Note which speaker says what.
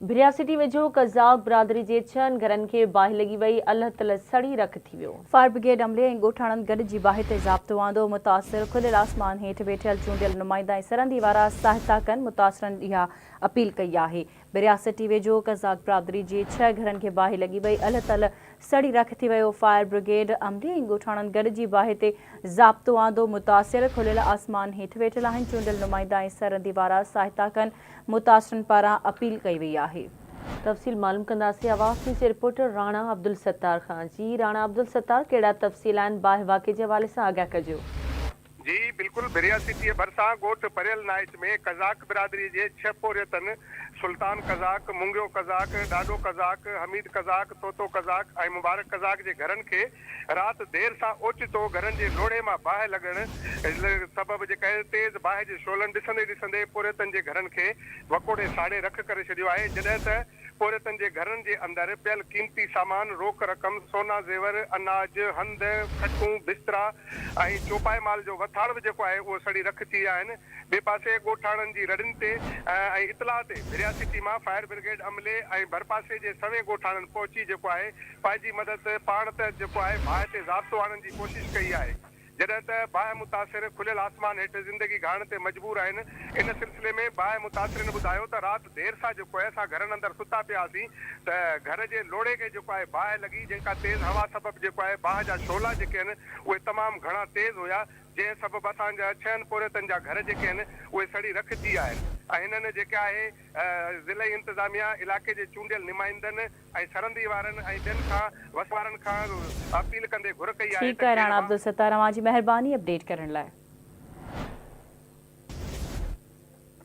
Speaker 1: ڀريا city ويجهو قزاق برادري جي ڇهن گهرن کي باهه لڳي وئي، الهه تلهه سڙي رک ٿي ويو.
Speaker 2: فائر برگيڊ عملي ۽ ڳوٺاڻن گڏجي باهه تي ضابطو آندو، متاثر کليل آسمان هيٺ ويٺل چونڊيل نمائندا ۽ سرندي وارا سهائتا ڪن، متاثرن اها اپيل ڪئي آهي. ڀريا سٽي ويجهو قزاق برادري جي ڇهه گهرن کي باهه لڳي وئي، الهه تلهه سڙي رک ٿي ويو، فائر برگيڊ عملي ۽ ڳوٺاڻن گڏجي باهه تي ضابطو آندو، متاثر کليل آسمان هيٺ ويٺل آهن، چونڊيل نمائندا ۽ سرندي وارا سهائتا ڪن، متاثرن پاران اپيل ڪئي وئي آهي.
Speaker 1: تفصيل معلوم ڪنداسين آواز نيوز جي رپورٽر راڻا عبدالستار کان جي راڻا عبدالستار ڪهڙا تفصيل آهن باهه واقعي جي حوالي سان آگاهه ڪجو.
Speaker 3: جي بلڪل ڀريا سٽيء ڀرسان ڳوٺ پريل نائچ ۾ قزاق برادريء جي ڇهه پورهيتن سلطان قزاق، مونگيو قزاق، ڏاڏو قزاق، حميد قزاق، طوطو قزاق ۽ مبارڪ قزاق جي گهرن کي رات دير سان اوچتو گهرن جي لوڙهي مان باهه لڳڻ سبب جيڪا تيز باهه جي شعلن ڏسندي ڏسندي پورهيتن جي گهرن کي وڪوڙي ساڙي رک ڪري ڇڏيو آهي جڏهن ته پورهيتن جي گهرن جي اندر پيل قيمتي سامان، روڪ رقم، سونا زيور، اناج، هنڌ، کٽون، بسترا ۽ چوپائي مال جو وٿاڻ به جيڪو آهي اهو سڙي رک ٿي ويا آهن. ٻئي پاسي ڳوٺاڻن جي رڙين تي ۽ اطلاع تي ڀريا سٽي مان فائر برگيڊ عملي ۽ ڀرپاسي جي سوين ڳوٺاڻن پهچي جيڪو آهي پنهنجي مدد پاڻ تحت جيڪو آهي باهه تي ضابطو آڻڻ جي ڪوشش ڪئي آهي. جڏهن ته باهه متاثر کليل آسمان هيٺ زندگي گهارڻ تي مجبور آهن، ان سلسلي ۾ باهه متاثرين ٻڌايو ته رات دير سان جيڪو آهي اسان گهرن اندر ستا پيا هئاسين ته گهر جي لوڙهي کي جيڪو آهي باهه لڳي جنهن کان تيز هوا سبب جيڪو آهي باهه جا شعلا جيڪي آهن اهي تمام گهڻا تيز هيا جنهن سبب اسان جا ڇهن پورهيتن جا گهر جيڪي آهن اهي سڙي رک ٿي ويا آهن ۽ هنن جيڪا آهي ضلعي انتظاميا علائقي جي چونڊيل نمائندن ۽ سرندي وارن ۽ ٻين کان وس وارن کان اپيل ڪندي گهر ڪئي آهي
Speaker 2: ٺيڪ
Speaker 3: ته
Speaker 2: آهي
Speaker 3: کين
Speaker 2: راڻا عبدالستار اوهان جي مهرباني اپڊيٽ ڪرڻ لاء.